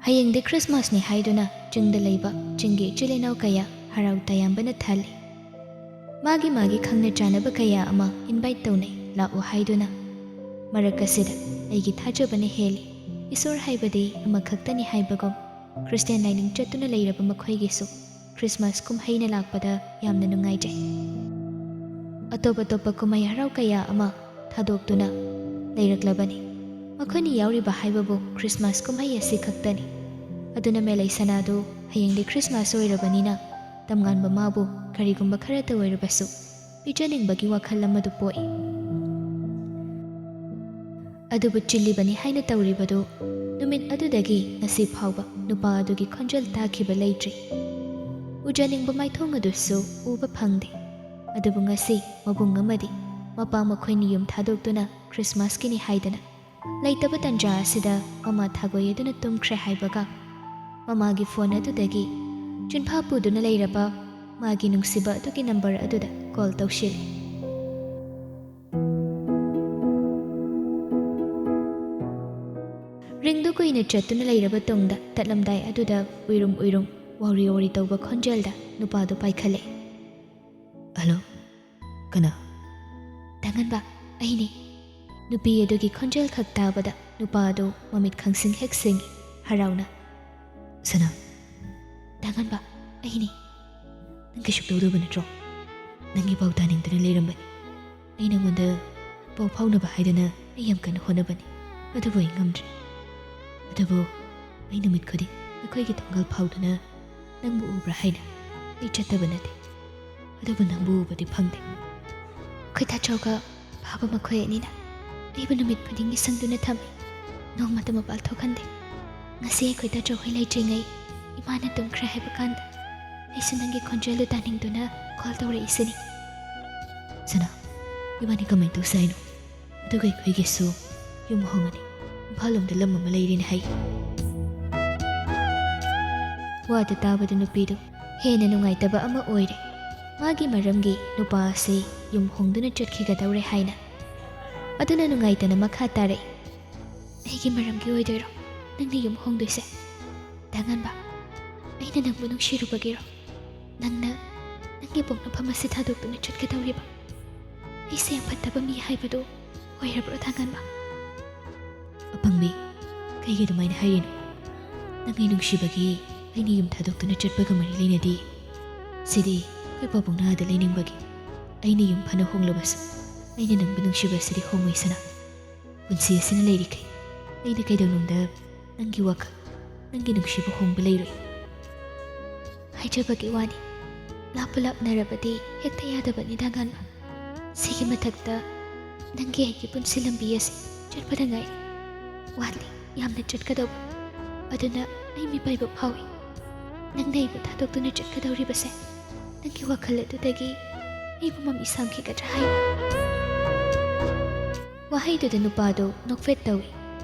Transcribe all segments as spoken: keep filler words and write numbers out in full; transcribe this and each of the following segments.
ꯍꯌꯦꯡꯗꯤ ꯈ꯭ꯔꯤꯁꯃꯥꯁꯅꯤ ꯍꯥꯏꯗꯨꯅ ꯆꯤꯡꯗ ꯂꯩꯕ ꯆꯤꯡꯒꯤ ꯏꯆꯤꯜ ꯏꯅꯥꯎ ꯀꯌꯥ ꯍꯔꯥꯎ ꯇꯌꯥꯝꯕꯅ ꯊꯜꯂꯤ꯫ ꯃꯥꯒꯤ ꯃꯥꯒꯤ ꯈꯪꯅ ꯆꯥꯟꯅꯕ ꯀꯌꯥ ꯑꯃ invite ꯇꯧꯅꯩ, ꯂꯥꯛꯎ ꯍꯥꯏꯗꯨꯅ꯫ ꯃꯔꯛ ꯑꯁꯤꯗ ꯑꯩꯒꯤ ꯊꯥꯖꯕꯅ ꯍꯦꯜꯂꯤ꯫ ꯏꯁꯣꯔ ꯍꯥꯏꯕꯗꯤ ꯑꯃꯈꯛꯇꯅꯤ ꯍꯥꯏꯕꯒꯨꯝ, ꯈ꯭ꯔꯤꯁꯇꯤꯌꯥꯟ ꯂꯥꯏꯅꯤꯡ ꯆꯠꯇꯨꯅ ꯂꯩꯔꯕ ꯃꯈꯣꯏꯒꯤꯁꯨ ꯈ꯭ꯔꯤꯁꯃꯥꯁ ꯀꯨꯝꯍꯩꯅ ꯂꯥꯛꯄꯗ ꯌꯥꯝꯅ ꯅꯨꯡꯉꯥꯏꯖꯩ꯫ ꯑꯇꯣꯞ ꯑꯇꯣꯞꯄ ꯀꯨꯝꯍꯩ ꯍꯔꯥꯎ ꯀꯌꯥ ꯑꯃ ꯊꯥꯗꯣꯛꯇꯨꯅ ꯂꯩꯔꯛꯂꯕꯅꯤ꯫ ꯃꯈꯣꯏꯅ ꯌꯥꯎꯔꯤꯕ ꯍꯥꯏꯕꯕꯨ ꯈ꯭ꯔꯤꯁꯃꯥꯁ ꯀꯨꯝꯍꯩ ꯑꯁꯤ ꯈꯛꯇꯅꯤ꯫ ꯑꯗꯨꯅ ꯃꯦꯂꯩ ꯁꯅꯥꯗꯨ ꯍꯌꯦꯡꯗꯤ ꯈ꯭ꯔꯤꯁꯃꯥꯁ ꯑꯣꯏꯔꯕꯅꯤꯅ ꯇꯝꯉꯥꯟꯕ ꯃꯥꯕꯨ ꯀꯔꯤꯒꯨꯝꯕ ꯈꯔꯇ ꯑꯣꯏꯔꯕꯁꯨ ꯄꯤꯖꯅꯤꯡꯕꯒꯤ ꯋꯥꯈꯜ ꯑꯃꯗꯨ ꯄꯣꯛꯏ꯫ ꯑꯗꯨꯕꯨ ꯆꯤꯜꯂꯤꯕꯅꯤ ꯍꯥꯏꯅ ꯇꯧꯔꯤꯕꯗꯨ ꯅꯨꯃꯤꯠ ꯑꯗꯨꯗꯒꯤ ꯉꯁꯤ ꯐꯥꯎꯕ ꯅꯨꯄꯥ ꯑꯗꯨꯒꯤ ꯈꯣꯟꯖꯦꯜ ꯇꯥꯈꯤꯕ ꯂꯩꯇ꯭ꯔꯤ꯫ ꯎꯖꯅꯤꯡꯕ ꯃꯥꯏꯊꯣꯡ ꯑꯗꯨꯁꯨ ꯎꯕ ꯐꯪꯗꯦ꯫ ꯑꯗꯨꯕꯨ ꯉꯁꯤ ꯃꯕꯨꯡ ꯑꯃꯗꯤ ꯃꯄꯥ ꯃꯈꯣꯏꯅꯤ ꯌꯨꯝ ꯊꯥꯗꯣꯛꯇꯨꯅ ꯈ꯭ꯔꯤꯁꯃꯥꯁꯀꯤꯅꯤ ꯍꯥꯏꯗꯅ ꯂꯩꯇꯕ ꯇꯟꯖꯥ ꯑꯁꯤꯗ ꯃꯃꯥ ꯊꯥꯒꯣꯏ ꯑꯗꯨꯅ ꯇꯨꯝꯈ꯭ꯔꯦ ꯍꯥꯏꯕꯒ ꯃꯃꯥꯒꯤ ꯐꯣꯟ ꯑꯗꯨꯗꯒꯤ ꯆꯤꯟꯐꯥ ꯄꯨꯗꯨꯅ ꯂꯩꯔꯕ ꯃꯥꯒꯤ ꯅꯨꯡꯁꯤꯕ ꯑꯗꯨꯒꯤ ꯅꯝꯕꯔ ꯑꯗꯨꯗ ꯀꯣꯜ ꯇꯧꯁꯤꯜꯂꯤ꯫ ꯔꯤꯡꯗꯨ ꯀꯨꯏꯅ ꯆꯠꯇꯨꯅ ꯂꯩꯔꯕ ꯇꯨꯡꯗ ꯇꯠꯂꯝꯗꯥꯏ ꯑꯗꯨꯗ ꯎꯏꯔꯨꯝ ꯎꯏꯔꯨꯝ ꯋꯥꯎꯔꯤ ꯋꯥꯎꯔꯤ ꯇꯧꯕ ꯈꯣꯟꯖꯦꯜꯗ ꯅꯨꯄꯥꯗꯨ ꯄꯥꯏꯈꯠꯂꯦ꯫ "ꯍꯜꯂꯣ, ꯀꯅꯥ?" "ꯇꯥꯉꯟꯕ, ꯑꯩꯅꯦ꯫" ꯅꯨꯄꯤ ꯑꯗꯨꯒꯤ ꯈꯣꯟꯖꯦꯜ ꯈꯛ ꯇꯥꯕꯗ ꯅꯨꯄꯥ ꯑꯗꯨ ꯃꯃꯤꯠ ꯈꯪꯁꯤꯡ ꯍꯦꯛ ꯁꯤꯡꯏ ꯍꯔꯥꯎꯅ꯫ "ꯁꯅꯥ?" "ꯇꯥꯉꯟꯕ, ꯑꯩꯅꯦ꯫" "ꯅꯪ ꯀꯩꯁꯨ ꯇꯧꯗꯕ ꯅꯠꯇ꯭ꯔꯣ? ꯅꯪꯒꯤ ꯄꯥꯎ ꯇꯥꯅꯤꯡꯗꯨꯅ ꯂꯩꯔꯝꯕꯅꯤ꯫ ꯑꯩ ꯅꯪꯉꯣꯟꯗ ꯄꯥꯎ ꯐꯥꯎꯅꯕ ꯍꯥꯏꯗꯅ ꯑꯩ ꯌꯥꯝ ꯀꯟꯅ ꯍꯣꯠꯅꯕꯅꯤ, ꯑꯗꯨꯕꯨ ꯑꯩ ꯉꯝꯗ꯭ꯔꯦ꯫ ꯑꯗꯨꯕꯨ ꯑꯩ ꯅꯨꯃꯤꯠ ꯈꯨꯗꯤꯡ ꯑꯩꯈꯣꯏꯒꯤ ꯊꯣꯡꯒꯥꯜ ꯐꯥꯎꯗꯨꯅ ꯅꯪꯕꯨ ꯎꯕ꯭ꯔꯥ ꯍꯥꯏꯅ ꯑꯩ ꯆꯠꯇꯕ ꯅꯠꯇꯦ꯫ ꯑꯗꯨꯕꯨ ꯅꯪꯕꯨ ꯎꯕꯗꯤ ꯐꯪꯗꯦ꯫" ꯑꯩꯈꯣꯏ ꯇꯥꯆꯧꯒ ꯐꯥꯕ ꯃꯈꯣꯏ ꯑꯅꯤꯅ ꯑꯩꯕꯨ ꯅꯨꯃꯤꯠ ꯈꯨꯗꯤꯡꯒꯤ ꯁꯪꯗꯨꯅ ꯊꯝꯃꯤ꯫ ꯅꯣꯡꯃꯇ ꯃꯄꯥꯜ ꯊꯣꯛꯍꯟꯗꯦ꯫ ꯉꯁꯤ ꯑꯩꯈꯣꯏ ꯇꯥꯆꯧ ꯍꯣꯏ ꯂꯩꯇ꯭ꯔꯤꯉꯩ ꯏꯃꯥꯅ ꯇꯨꯝꯈ꯭ꯔꯦ ꯍꯥꯏꯕ ꯀꯥꯟꯗ ꯑꯩꯁꯨ ꯅꯪꯒꯤ ꯈꯣꯟꯖꯦꯜꯗꯨ ꯇꯥꯅꯤꯡꯗꯨꯅ ꯀꯣꯜ ꯇꯧꯔꯛꯏꯁꯤꯅꯤ꯫ "ꯁꯅꯥ, ꯏꯕꯥꯅꯤ ꯀꯃꯥꯏꯅ ꯇꯧꯁꯦ ꯍꯥꯏꯅꯣ? ꯑꯗꯨꯒ ꯑꯩꯈꯣꯏꯒꯤꯁꯨ ꯌꯨꯝ ꯍꯣꯡꯉꯅꯤ꯫ ꯏꯝꯐꯥꯜ ꯂꯣꯝꯗ ꯂꯝ ꯑꯃ ꯂꯩꯔꯦꯅ ꯍꯥꯏ꯫" ꯋꯥꯗꯨ ꯇꯥꯕꯗ ꯅꯨꯄꯤꯗꯨ ꯍꯦꯟꯅ ꯅꯨꯡꯉꯥꯏꯇꯕ ꯑꯃ ꯑꯣꯏꯔꯦ꯫ ꯃꯥꯒꯤ ꯃꯔꯝꯒꯤ ꯅꯨꯄꯥ ꯑꯁꯤ ꯌꯨꯝ ꯍꯣꯡꯗꯨꯅ ꯆꯠꯈꯤꯒꯗꯧꯔꯦ ꯍꯥꯏꯅ꯫ ꯑꯗꯨꯅ ꯅꯨꯡꯉꯥꯏꯇꯅ ꯃꯈꯥ ꯇꯥꯔꯛꯏ꯫ "ꯑꯩꯒꯤ ꯃꯔꯝꯒꯤ ꯑꯣꯏꯗꯣꯏꯔꯣ ꯅꯪꯅ ꯌꯨꯝ ꯍꯣꯡꯗꯣꯏꯁꯦ? ꯗꯥ ꯉꯥꯟꯕ, ꯑꯩꯅ ꯅꯪꯕꯨ ꯅꯨꯡꯁꯤꯔꯨꯕꯒꯤꯔꯣ ꯅꯪꯅ ꯅꯪꯒꯤ ꯄꯣꯛꯅꯐꯝ ꯑꯁꯤ ꯊꯥꯗꯣꯛꯇꯨꯅ ꯆꯠꯀꯗꯧꯔꯤꯕ? ꯑꯩꯁꯦ ꯌꯥꯝ ꯐꯠꯇꯕ ꯃꯤ ꯍꯥꯏꯕꯗꯨ ꯑꯣꯏꯔꯕ꯭ꯔꯣ, ꯗꯥ ꯉꯥꯟꯕ? ꯑꯄꯪꯕꯤ, ꯀꯩꯒꯤ ꯑꯗꯨꯃꯥꯏꯅ ꯍꯥꯏꯔꯤꯅꯣ? ꯅꯪ ꯑꯩ ꯅꯨꯡꯁꯤꯕꯒꯤ ꯑꯩꯅ ꯌꯨꯝ ꯊꯥꯗꯣꯛꯇꯨꯅ ꯆꯠꯄꯒ ꯃꯔꯤ ꯂꯩꯅꯗꯦ꯫ ꯁꯤꯗꯤ ꯑꯩꯈꯣꯏ ꯄꯥꯕꯨꯡꯅ ꯑꯥꯗ ꯂꯩꯅꯤꯡꯕꯒꯤ꯫ ꯑꯩꯅ ꯌꯨꯝ ꯐꯅ ꯍꯣꯡꯂꯕꯁꯨ ꯑꯩꯅ ꯅꯪꯕꯨ ꯅꯨꯡꯁꯤꯕ ꯑꯁꯤꯗꯤ ꯍꯣꯡꯉꯣꯏ ꯁꯅꯥ꯫ ꯄꯨꯟꯁꯤ ꯑꯁꯤꯅ ꯂꯩꯔꯤꯈꯩ ꯑꯩꯅ ꯀꯩꯗꯧꯅꯨꯡꯗ ꯅꯪꯒꯤ ꯋꯥꯈꯜ, ꯅꯪꯒꯤ ꯅꯨꯡꯁꯤꯕ ꯍꯣꯡꯕ ꯂꯩꯔꯣꯏ꯫ ꯍꯥꯏꯖꯕꯒꯤ ꯋꯥꯅꯤ, ꯂꯥꯞꯄꯨ ꯂꯥꯞꯅꯔꯕꯗꯤ ꯍꯦꯛꯇ ꯌꯥꯗꯕꯅꯤ, ꯗꯥ ꯉꯥꯟꯕ꯫ ꯁꯤꯒꯤ ꯃꯊꯛꯇ ꯅꯪꯒꯤ ꯑꯩꯒꯤ ꯄꯨꯟꯁꯤ ꯂꯝꯕꯤ ꯑꯁꯤ ꯆꯠꯄꯗ ꯉꯥꯏꯔꯤ꯫ ꯋꯥꯠꯂꯤ ꯌꯥꯝꯅ ꯆꯠꯀꯗꯧꯕ꯫ ꯑꯗꯨꯅ ꯑꯩ ꯃꯤꯄꯥꯏꯕ ꯐꯥꯎꯏ꯫ ꯅꯪꯅ ꯑꯩꯕꯨ ꯊꯥꯗꯣꯛꯇꯨꯅ ꯆꯠꯀꯗꯧꯔꯤꯕꯁꯦ ꯅꯪꯒꯤ ꯋꯥꯈꯜ ꯑꯗꯨꯗꯒꯤ ꯑꯩꯕꯨ ꯃꯃꯤ ꯁꯥꯝꯈꯤꯒꯗ꯭ꯔꯥ ꯍꯥꯏꯅ꯫ ꯋꯥꯍꯩꯗꯨꯗ ꯅꯨꯄꯥꯗꯨ ꯅꯣꯛꯐꯦꯠ ꯇꯧꯏ꯫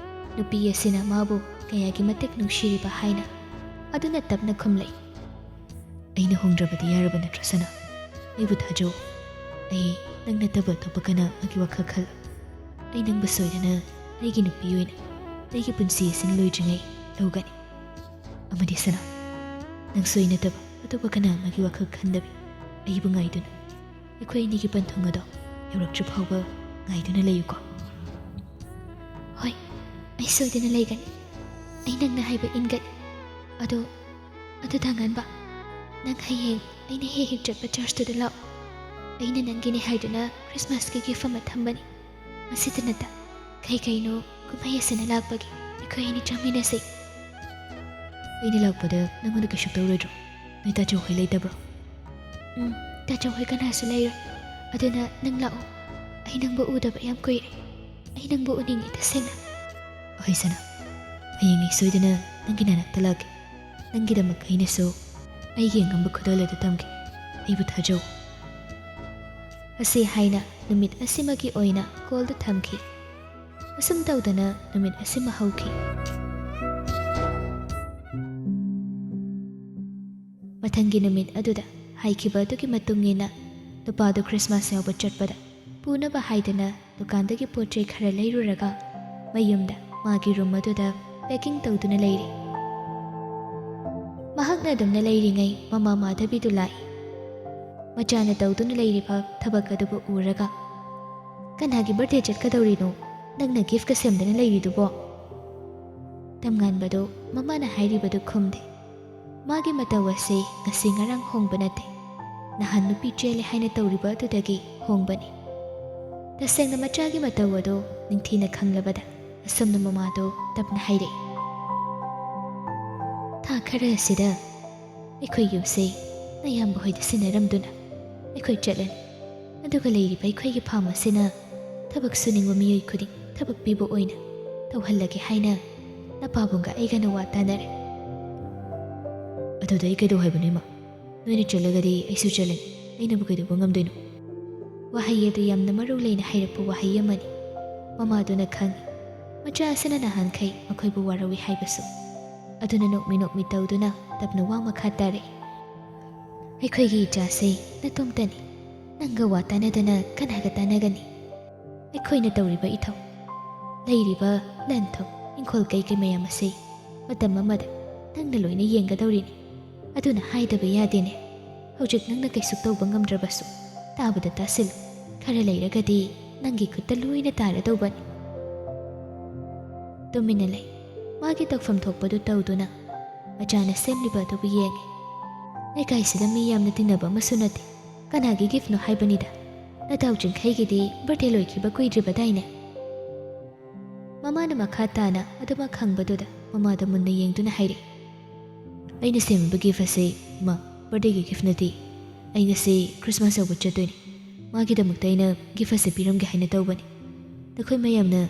ꯅꯨꯄꯤ ꯑꯁꯤꯅ ꯃꯥꯕꯨ ꯀꯌꯥꯒꯤ ꯃꯇꯤꯛ ꯅꯨꯡꯁꯤꯔꯤꯕ ꯍꯥꯏꯅ꯫ ꯑꯗꯨꯅ ꯇꯞꯅ ꯈꯨꯝꯂꯛꯏ, "ꯑꯩꯅ ꯍꯣꯡꯗ꯭ꯔꯕꯗꯤ ꯌꯥꯔꯕ ꯅꯠꯇ꯭ꯔꯣ ꯁꯅꯥ? ꯑꯩꯕꯨ ꯊꯥꯖꯧ꯫ ꯑꯩ ꯅꯪ ꯅꯠꯇꯕ ꯑꯇꯣꯞꯄ ꯀꯅꯥ ꯑꯃꯒꯤ ꯋꯥꯈꯜ ꯈꯜꯂꯣꯏ꯫ ꯑꯩ ꯅꯪꯕꯨ ꯁꯣꯏꯗꯅ ꯑꯩꯒꯤ ꯅꯨꯄꯤ ꯑꯣꯏꯅ ꯑꯩꯒꯤ ꯄꯨꯟꯁꯤ ꯑꯁꯤ ꯂꯣꯏꯗ꯭ꯔꯤꯉꯩ ꯂꯧꯒꯅꯤ꯫ ꯑꯃꯗꯤ ꯁꯅꯥ, ꯅꯪꯁꯨ ꯑꯩ ꯅꯠꯇꯕ ꯑꯇꯣꯞꯄ ꯀꯅꯥ ꯑꯃꯒꯤ ꯋꯥꯈꯜ ꯈꯟꯗꯕꯤ ꯑꯩꯕꯨ ꯉꯥꯏꯗꯨꯅ ꯑꯩꯈꯣꯏ ꯑꯅꯤꯒꯤ ꯄꯟꯊꯨꯡ ꯑꯗꯣ ꯌꯧꯔꯛꯇ꯭ꯔꯤ ꯐꯥꯎꯕ ꯉꯥꯏꯗꯨꯅ ꯂꯩꯌꯨꯀꯣ꯫" "ꯍꯣꯏ, ꯑꯩ ꯁꯣꯏꯗꯅ ꯂꯩꯒꯅꯤ꯫ ꯑꯩ ꯅꯪꯅ ꯍꯥꯏꯕ ꯏꯟꯒꯅꯤ꯫ ꯑꯗꯣ, ꯑꯗꯨ ꯗꯥ ꯉꯥꯟꯕ, ꯅꯪ ꯍꯌꯦꯡ ꯑꯩꯅ ꯍꯦꯛ ꯍꯦꯛ ꯆꯠꯄ ꯆꯔꯆꯇꯨꯗ ꯂꯥꯛꯑꯣ꯫ ꯑꯩꯅ ꯅꯪꯒꯤꯅꯤ ꯍꯥꯏꯗꯨꯅ ꯈ꯭ꯔꯤꯁꯃꯥꯁꯀꯤ ꯒꯤꯐ ꯑꯃ ꯊꯝꯕꯅꯤ꯫ ꯃꯁꯤꯗ ꯅꯠꯇ ꯀꯩ ꯀꯩꯅꯣ ꯀꯨꯝꯍꯩ ꯑꯁꯤꯅ ꯂꯥꯛꯄꯒꯤ ꯑꯩꯈꯣꯏ ꯑꯅꯤ ꯆꯥꯃꯤꯟꯅꯁꯤ꯫" "ꯑꯩꯅ ꯂꯥꯛꯄꯗ ꯅꯪꯉꯣꯟꯗ ꯀꯩꯁꯨ ꯇꯧꯔꯣꯏꯗ꯭ꯔꯣ? ꯅꯣꯏ ꯇꯥꯆꯧ ꯍꯣꯏ ꯂꯩꯇꯕ꯭ꯔꯣ?" "ꯎꯝ, ꯇꯥꯆꯧ ꯍꯣꯏ ꯀꯅꯥꯁꯨ ꯂꯩꯔꯣꯏ꯫ ꯑꯗꯨꯅ ꯅꯪ ꯂꯥꯛꯑꯣ꯫ ꯑꯩ ꯅꯪꯕꯨ ꯎꯗꯕ ꯌꯥꯝ ꯀꯨꯏꯔꯦ꯫ ꯑꯩ ꯅꯪꯕꯨ ꯎꯅꯤꯡꯉꯤ ꯇꯁꯦꯡꯅ꯫" "ꯍꯣꯏ ꯁꯅꯥ, ꯍꯌꯦꯡ ꯑꯩ ꯁꯣꯏꯗꯅ ꯅꯪꯒꯤ ꯅꯥꯅꯥꯛꯇ ꯂꯥꯛꯀꯦ꯫ ꯅꯪꯒꯤꯗꯃꯛ ꯑꯩꯅꯁꯨ ꯑꯩꯒꯤ ꯑꯉꯝꯕ ꯈꯨꯗꯣꯜ ꯑꯗꯨ ꯇꯝꯒꯦ꯫ ꯑꯩꯕꯨ ꯊꯥꯖꯧ꯫" ꯑꯁꯤ ꯍꯥꯏꯅ ꯅꯨꯃꯤꯠ ꯑꯁꯤꯃꯒꯤ ꯑꯣꯏꯅ ꯀꯣꯜꯗꯨ ꯊꯝꯈꯤ꯫ ꯑꯁꯨꯝ ꯇꯧꯗꯅ ꯅꯨꯃꯤꯠ ꯑꯁꯤꯃ ꯍꯧꯈꯤ꯫ ꯃꯊꯪꯒꯤ ꯅꯨꯃꯤꯠ ꯑꯗꯨꯗ ꯍꯥꯏꯈꯤꯕ ꯑꯗꯨꯒꯤ ꯃꯇꯨꯡ ꯏꯟꯅ ꯅꯨꯄꯥꯗꯨ ꯈ꯭ꯔꯤꯁꯃꯥꯁ ꯌꯥꯎꯕ ꯆꯠꯄꯗ ꯄꯨꯅꯕ ꯍꯥꯏꯗꯨꯅ ꯗꯨꯀꯥꯟꯗꯒꯤ ꯄꯣꯠ ꯆꯩ ꯈꯔ ꯂꯩꯔꯨꯔꯒ ꯃꯌꯨꯝꯗ ꯃꯥꯒꯤ ꯔꯨꯝ ꯑꯗꯨꯗ ꯄꯦꯀꯤꯡ ꯇꯧꯗꯨꯅ ꯂꯩꯔꯤ꯫ ꯃꯍꯥꯛꯅ ꯑꯗꯨꯝꯅ ꯂꯩꯔꯤꯉꯩ ꯃꯃꯥ ꯃꯥꯙꯕꯤꯗꯨ ꯂꯥꯛꯏ꯫ ꯃꯆꯥꯅ ꯇꯧꯗꯨꯅ ꯂꯩꯔꯤꯕ ꯊꯕꯛ ꯑꯗꯨꯕꯨ ꯎꯔꯒ, "ꯀꯅꯥꯒꯤ ꯕꯥꯔꯗꯦ ꯆꯠꯀꯗꯧꯔꯤꯅꯣ? ꯅꯪꯅ ꯒꯤꯐꯀ ꯁꯦꯝꯗꯅ ꯂꯩꯔꯤꯗꯨꯕꯣ?" ꯇꯝꯉꯥꯟꯕꯗꯨ ꯃꯃꯥꯅ ꯍꯥꯏꯔꯤꯕꯗꯨ ꯈꯨꯝꯗꯦ꯫ ꯃꯥꯒꯤ ꯃꯇꯧ ꯑꯁꯤ ꯉꯁꯤ ꯉꯔꯥꯡ ꯍꯣꯡꯕ ꯅꯠꯇꯦ꯫ ꯅꯍꯥꯟ ꯅꯨꯄꯤ ꯆꯦꯜꯂꯦ ꯍꯥꯏꯅ ꯇꯧꯔꯤꯕ ꯑꯗꯨꯗꯒꯤ ꯍꯣꯡꯕꯅꯤ꯫ ꯇꯁꯦꯡꯅ ꯃꯆꯥꯒꯤ ꯃꯇꯧ ꯑꯗꯨ ꯅꯤꯡꯊꯤꯅ ꯈꯪꯂꯕꯗ ꯑꯁꯨꯝꯅ ꯃꯃꯥꯗꯨ ꯇꯞꯅ ꯍꯥꯏꯔꯛꯏ, "ꯊꯥ ꯈꯔ ꯑꯁꯤꯗ ꯑꯩꯈꯣꯏ ꯌꯨꯝꯁꯦ ꯅꯌꯥꯝꯕ ꯍꯣꯏꯗ ꯁꯤꯟꯅꯔꯝꯗꯨꯅ ꯑꯩꯈꯣꯏ ꯆꯠꯂꯅꯤ꯫ ꯑꯗꯨꯒ ꯂꯩꯔꯤꯕ ꯑꯩꯈꯣꯏꯒꯤ ꯐꯥꯝ ꯑꯁꯤꯅ ꯊꯕꯛ ꯁꯨꯅꯤꯡꯕ ꯃꯤꯑꯣꯏ ꯈꯨꯗꯤꯡ ꯊꯕꯛ ꯄꯤꯕ ꯑꯣꯏꯅ ꯇꯧꯍꯜꯂꯒꯦ ꯍꯥꯏꯅ ꯅꯄꯥꯕꯨꯡꯒ ꯑꯩꯒꯅ ꯋꯥ ꯇꯥꯅꯔꯦ꯫" "ꯑꯗꯨꯗ ꯑꯩ ꯀꯩꯗꯧ ꯍꯥꯏꯕꯅꯣ, ꯏꯃꯥ? ꯅꯣꯏꯅ ꯆꯠꯂꯒꯗꯤ ꯑꯩꯁꯨ ꯆꯠꯂꯅꯤ꯫ ꯑꯩꯅꯕꯨ ꯀꯩꯗꯧꯕ ꯉꯝꯗꯣꯏꯅꯣ?" ꯋꯥꯍꯩ ꯑꯗꯨ ꯌꯥꯝꯅ ꯃꯔꯧ ꯂꯩꯅ ꯍꯥꯏꯔꯛꯄ ꯋꯥꯍꯩ ꯑꯃꯅꯤ꯫ ꯃꯃꯥꯗꯨꯅ ꯈꯪꯏ, ꯃꯆꯥ ꯑꯁꯤꯅ ꯅꯍꯥꯟꯈꯩ ꯃꯈꯣꯏꯕꯨ ꯋꯥꯔꯧꯏ ꯍꯥꯏꯕꯁꯨ꯫ ꯑꯗꯨꯅ ꯅꯣꯛꯃꯤ ꯅꯣꯛꯃꯤ ꯇꯧꯗꯨꯅ ꯇꯞꯅ ꯋꯥ ꯃꯈꯥ ꯇꯥꯔꯛꯏ, "ꯑꯩꯈꯣꯏꯒꯤ ꯏꯆꯥꯁꯦ ꯅꯇꯣꯝꯇꯅꯤ꯫ ꯅꯪꯒ ꯋꯥ ꯇꯥꯅꯗꯅ ꯀꯅꯥꯒ ꯇꯥꯅꯒꯅꯤ? ꯑꯩꯈꯣꯏꯅ ꯇꯧꯔꯤꯕ ꯏꯊꯧ, ꯂꯩꯔꯤꯕ ꯂꯟ ꯊꯨꯝ, ꯏꯪꯈꯣꯜ ꯀꯩꯀꯩ ꯃꯌꯥꯝ ꯑꯁꯤ ꯃꯇꯝ ꯑꯃꯗ ꯅꯪꯅ ꯂꯣꯏꯅ ꯌꯦꯡꯒꯗꯧꯔꯤꯅꯤ꯫ ꯑꯗꯨꯅ ꯍꯥꯏꯗꯕ ꯌꯥꯗꯦꯅꯦ꯫ ꯍꯧꯖꯤꯛ ꯅꯪꯅ ꯀꯩꯁꯨ ꯇꯧꯕ ꯉꯝꯗ꯭ꯔꯕꯁꯨ, ꯇꯥꯕꯗ ꯇꯥꯁꯤꯜꯂꯨ꯫ ꯈꯔ ꯂꯩꯔꯒꯗꯤ ꯅꯪꯒꯤ ꯈꯨꯠꯇ ꯂꯣꯏꯅ ꯇꯥꯔꯗꯧꯕꯅꯤ꯫" ꯇꯨꯃꯤꯟꯅ ꯂꯩ꯫ ꯃꯥꯒꯤ ꯇꯧꯐꯝ ꯊꯣꯛꯄꯗꯨ ꯇꯧꯗꯨꯅ ꯃꯆꯥꯅ ꯁꯦꯝꯂꯤꯕ ꯑꯗꯨꯕꯨ ꯌꯦꯡꯉꯤ꯫ "ꯂꯩꯀꯥꯏꯁꯤꯗ ꯃꯤ ꯌꯥꯝꯅ ꯇꯤꯟꯅꯕ ꯑꯃꯁꯨ ꯅꯠꯇꯦ꯫ ꯀꯅꯥꯒꯤ ꯒꯤꯐꯅꯣ ꯍꯥꯏꯕꯅꯤꯗ? ꯅꯇꯥꯎ ꯆꯤꯡꯈꯩꯒꯤꯗꯤ ꯕꯥꯔꯗꯦ ꯂꯣꯏꯈꯤꯕ ꯀꯨꯏꯗ꯭ꯔꯤꯕꯗꯥꯏꯅꯦ?" ꯃꯃꯥꯅ ꯃꯈꯥ ꯇꯥꯅ ꯑꯗꯨꯃꯛ ꯍꯪꯕꯗꯨꯗ ꯃꯃꯥꯗ ꯃꯨꯟꯅ ꯌꯦꯡꯗꯨꯅ ꯍꯥꯏꯔꯛꯏ, "ꯑꯩꯅ ꯁꯦꯝꯃꯤꯕ ꯒꯤꯐ ꯑꯁꯤ, ꯃꯥ, ꯕꯥꯔꯗꯦꯒꯤ ꯒꯤꯐ ꯅꯠꯇꯦ꯫ ꯑꯩ ꯉꯁꯤ ꯈ꯭ꯔꯤꯁꯃꯥꯁ ꯌꯥꯎꯕ ꯆꯠꯇꯣꯏꯅꯤ꯫ ꯃꯥꯒꯤꯗꯃꯛꯇ ꯑꯩꯅ ꯒꯤꯐ ꯑꯁꯤ ꯄꯤꯔꯝꯒꯦ ꯍꯥꯏꯅ ꯇꯧꯕꯅꯤ꯫ ꯅꯈꯣꯏ ꯃꯌꯥꯝꯅ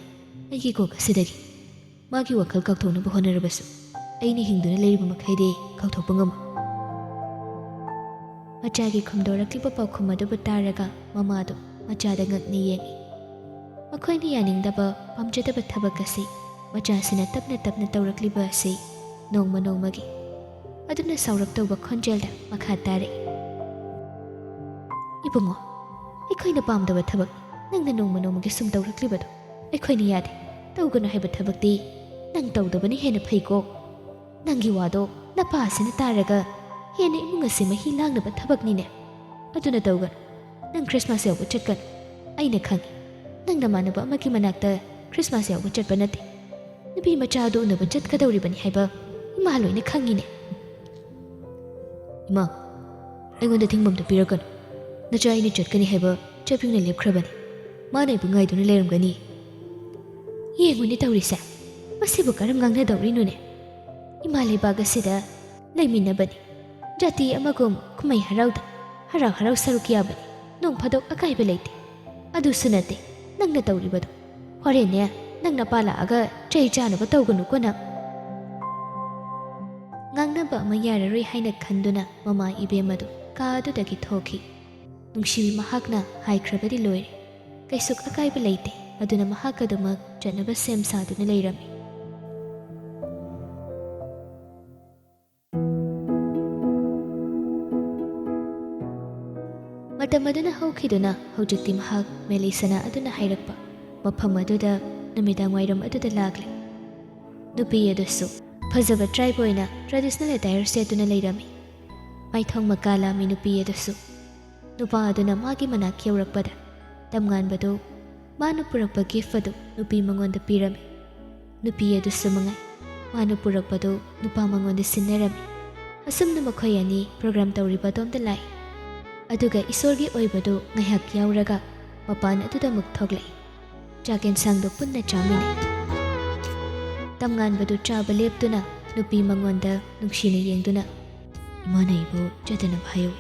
ꯑꯩꯒꯤ ꯀꯣꯛ ꯑꯁꯤꯗꯒꯤ ꯃꯥꯒꯤ ꯋꯥꯈꯜ ꯀꯥꯎꯊꯣꯛꯅꯕ ꯍꯣꯠꯅꯔꯕꯁꯨ, ꯑꯩꯅ ꯍꯤꯡꯗꯨꯅ ꯂꯩꯔꯤꯕ ꯃꯈꯩꯗꯤ ꯀꯥꯎꯊꯣꯛꯄ ꯉꯝꯃꯣꯏ꯫" ꯃꯆꯥꯒꯤ ꯈꯨꯝꯗꯣꯔꯛꯂꯤꯕ ꯄꯥꯎꯈꯨꯝ ꯑꯗꯨꯕꯨ ꯇꯥꯔꯒ ꯃꯃꯥꯗꯨ ꯃꯆꯥꯗ ꯉꯛꯅ ꯌꯦꯡꯏ꯫ ꯃꯈꯣꯏꯅ ꯌꯥꯅꯤꯡꯗꯕ, ꯄꯥꯝꯖꯗꯕ ꯊꯕꯛ ꯑꯁꯤ ꯃꯆꯥꯁꯤꯅ ꯇꯞꯅ ꯇꯞꯅ ꯇꯧꯔꯛꯂꯤꯕ ꯑꯁꯤ ꯅꯣꯡꯃ ꯅꯣꯡꯃꯒꯤ꯫ ꯑꯗꯨꯅ ꯁꯥꯎꯔꯞ ꯇꯧꯕ ꯈꯣꯟꯖꯦꯜꯗ ꯃꯈꯥ ꯇꯥꯔꯛꯏ, "ꯏꯕꯨꯡꯉꯣ, ꯑꯩꯈꯣꯏꯅ ꯄꯥꯝꯗꯕ ꯊꯕꯛ ꯅꯪꯅ ꯅꯣꯡꯃ ꯅꯣꯡꯃꯒꯤ ꯁꯨꯝ ꯇꯧꯔꯛꯂꯤꯕꯗꯣ ꯑꯩꯈꯣꯏꯅ ꯌꯥꯗꯦ꯫ ꯇꯧꯒꯅꯨ ꯍꯥꯏꯕ ꯊꯕꯛꯇꯤ ꯅꯪ ꯇꯧꯗꯕꯅ ꯍꯦꯟꯅ ꯐꯩꯀꯣ꯫ ꯅꯪꯒꯤ ꯋꯥꯗꯣ ꯅꯄꯥꯁꯤꯅ ꯇꯥꯔꯒ ꯍꯦꯟꯅ ꯏꯃꯨꯡ ꯑꯁꯤ ꯃꯍꯤ ꯂꯥꯡꯅꯕ ꯊꯕꯛꯅꯤꯅꯦ꯫ ꯑꯗꯨꯅ ꯇꯧꯒꯅꯨ꯫ ꯅꯪ ꯈ꯭ꯔꯤꯁꯃꯥꯁ ꯌꯥꯎꯕ ꯆꯠꯀꯅꯨ꯫ ꯑꯩꯅ ꯈꯪꯏ꯫ ꯅꯪ ꯅꯃꯥꯟꯅꯕ ꯑꯃꯒꯤ ꯃꯅꯥꯛꯇ ꯈ꯭ꯔꯤꯁꯃꯥꯁ ꯌꯥꯎꯕ ꯆꯠꯄ ꯅꯠꯇꯦ꯫ ꯅꯨꯄꯤ ꯃꯆꯥ ꯑꯗꯨ ꯎꯅꯕ ꯆꯠꯀꯗꯧꯔꯤꯕꯅꯤ ꯍꯥꯏꯕ ꯏꯃꯥ ꯂꯣꯏꯅ ꯈꯪꯉꯤꯅꯦ꯫ ꯏꯃꯥ, ꯑꯩꯉꯣꯟꯗ ꯊꯤꯡꯐꯝꯗꯨ ꯄꯤꯔꯛꯀꯅꯨ꯫ ꯅꯆꯥ ꯑꯩꯅ ꯆꯠꯀꯅꯤ ꯍꯥꯏꯕ ꯆꯞ ꯌꯨꯡꯅ ꯂꯦꯞꯈ꯭ꯔꯕꯅꯤ꯫ ꯃꯥꯅ ꯑꯩꯕꯨ ꯉꯥꯏꯗꯨꯅ ꯂꯩꯔꯝꯒꯅꯤ꯫ ꯌꯦꯡꯉꯨꯅꯦ ꯇꯧꯔꯤꯁꯦ꯫ ꯃꯁꯤꯕꯨ ꯀꯔꯝ ꯉꯥꯡꯅꯗꯧꯔꯤꯅꯣꯅꯦ? ꯏꯃꯥ ꯂꯩꯕꯥꯛ ꯑꯁꯤꯗ ꯂꯩꯃꯤꯟꯅꯕꯅꯤ꯫ ꯖꯥꯇꯤ ꯑꯃꯒꯨꯝ ꯀꯨꯝꯍꯩ ꯍꯔꯥꯎꯗ ꯍꯔꯥꯎ ꯍꯔꯥꯎ ꯁꯔꯨꯛ ꯌꯥꯕꯅꯤ꯫ ꯅꯣꯡ ꯐꯥꯗꯣꯛ ꯑꯀꯥꯏꯕ ꯂꯩꯇꯦ꯫ ꯑꯗꯨꯁꯨ ꯅꯠꯇꯦ ꯅꯪꯅ ꯇꯧꯔꯤꯕꯗꯣ꯫ ꯍꯣꯔꯦꯟꯅꯦ ꯅꯪ ꯅꯄꯥ ꯂꯥꯛꯑꯒ ꯆꯩ ꯆꯥꯅꯕ ꯇꯧꯒꯅꯨꯀꯣ ꯅꯪ꯫ ꯉꯥꯡꯅꯕ ꯑꯃ ꯌꯥꯔꯔꯣꯏ ꯍꯥꯏꯅ ꯈꯟꯗꯨꯅ ꯃꯃꯥ ꯏꯕꯦꯝ ꯑꯗꯨ ꯀꯥ ꯑꯗꯨꯗꯒꯤ ꯊꯣꯛꯈꯤ꯫ ꯅꯨꯡꯁꯤꯕꯤ ꯃꯍꯥꯛꯅ ꯍꯥꯏꯈ꯭ꯔꯕꯗꯤ ꯂꯣꯏꯔꯦ꯫ ꯀꯩꯁꯨ ꯑꯀꯥꯏꯕ ꯂꯩꯇꯦ꯫ ꯑꯗꯨꯅ ꯃꯍꯥꯛ ꯑꯗꯨꯃꯛ ꯆꯠꯅꯕ ꯁꯦꯝ ꯁꯥꯗꯨꯅ ꯂꯩꯔꯝꯃꯤ꯫ ꯃꯇꯝ ꯑꯗꯨꯅ ꯍꯧꯈꯤꯗꯨꯅ ꯍꯧꯖꯤꯛꯇꯤ ꯃꯍꯥꯛ ꯃꯦꯂꯤꯁꯅꯥ ꯑꯗꯨꯅ ꯍꯥꯏꯔꯛꯄ ꯃꯐꯝ ꯑꯗꯨꯗ ꯅꯨꯃꯤꯗꯥꯡ ꯋꯥꯏꯔꯝ ꯑꯗꯨꯗ ꯂꯥꯛꯂꯦ꯫ ꯅꯨꯄꯤ ꯑꯗꯨꯁꯨ ꯐꯖꯕ ꯇ꯭ꯔꯥꯏꯕ ꯑꯣꯏꯅ ꯇ꯭ꯔꯦꯗꯤꯁꯅꯦꯜ ꯑꯦꯇꯥꯌꯔ ꯁꯦꯠꯇꯨꯅ ꯂꯩꯔꯝꯃꯤ꯫ ꯃꯥꯏꯊꯣꯡ ꯃꯀꯥ ꯂꯥꯝꯃꯤ ꯅꯨꯄꯤ ꯑꯗꯨꯁꯨ꯫ ꯅꯨꯄꯥ ꯑꯗꯨꯅ ꯃꯥꯒꯤ ꯃꯅꯥꯛ ꯌꯧꯔꯛꯄꯗ ꯇꯝꯉꯥꯟꯕꯗꯨ ꯃꯥꯅ ꯄꯨꯔꯛꯄ ꯒꯤꯐ ꯑꯗꯨ ꯅꯨꯄꯤ ꯃꯉꯣꯟꯗ ꯄꯤꯔꯝꯃꯤ꯫ ꯅꯨꯄꯤ ꯑꯗꯨꯁꯨ ꯃꯉꯥꯏ꯫ ꯃꯥꯅ ꯄꯨꯔꯛꯄꯗꯨ ꯅꯨꯄꯥ ꯃꯉꯣꯟꯗ ꯁꯤꯟꯅꯔꯝꯃꯤ꯫ ꯑꯁꯨꯝꯅ ꯃꯈꯣꯏ ꯑꯅꯤ ꯄ꯭ꯔꯣꯒ꯭ꯔꯥꯝ ꯇꯧꯔꯤꯕ ꯑꯗꯣꯝꯗ ꯂꯥꯛꯏ꯫ ꯑꯗꯨꯒ ꯏꯁꯣꯔꯒꯤ ꯑꯣꯏꯕꯗꯨ ꯉꯥꯏꯍꯥꯛ ꯌꯥꯎꯔꯒ ꯃꯄꯥꯟ ꯑꯗꯨꯗ ꯑꯃꯨꯛ ꯊꯣꯛꯂꯛꯏ꯫ ꯆꯥꯛ ꯌꯦꯟꯁꯥꯡꯗꯨ ꯄꯨꯟꯅ ꯆꯥꯃꯤꯟꯅꯩ꯫ ꯇꯝꯉꯥꯟꯕꯗꯨ ꯆꯥꯕ ꯂꯦꯞꯇꯨꯅ ꯅꯨꯄꯤ ꯃꯉꯣꯟꯗ ꯅꯨꯡꯁꯤꯅ ꯌꯦꯡꯗꯨꯅ, "ꯏꯃꯥꯅ ꯑꯩꯕꯨ ꯆꯠꯇꯅꯕ ꯍꯥꯏꯍꯧꯏ,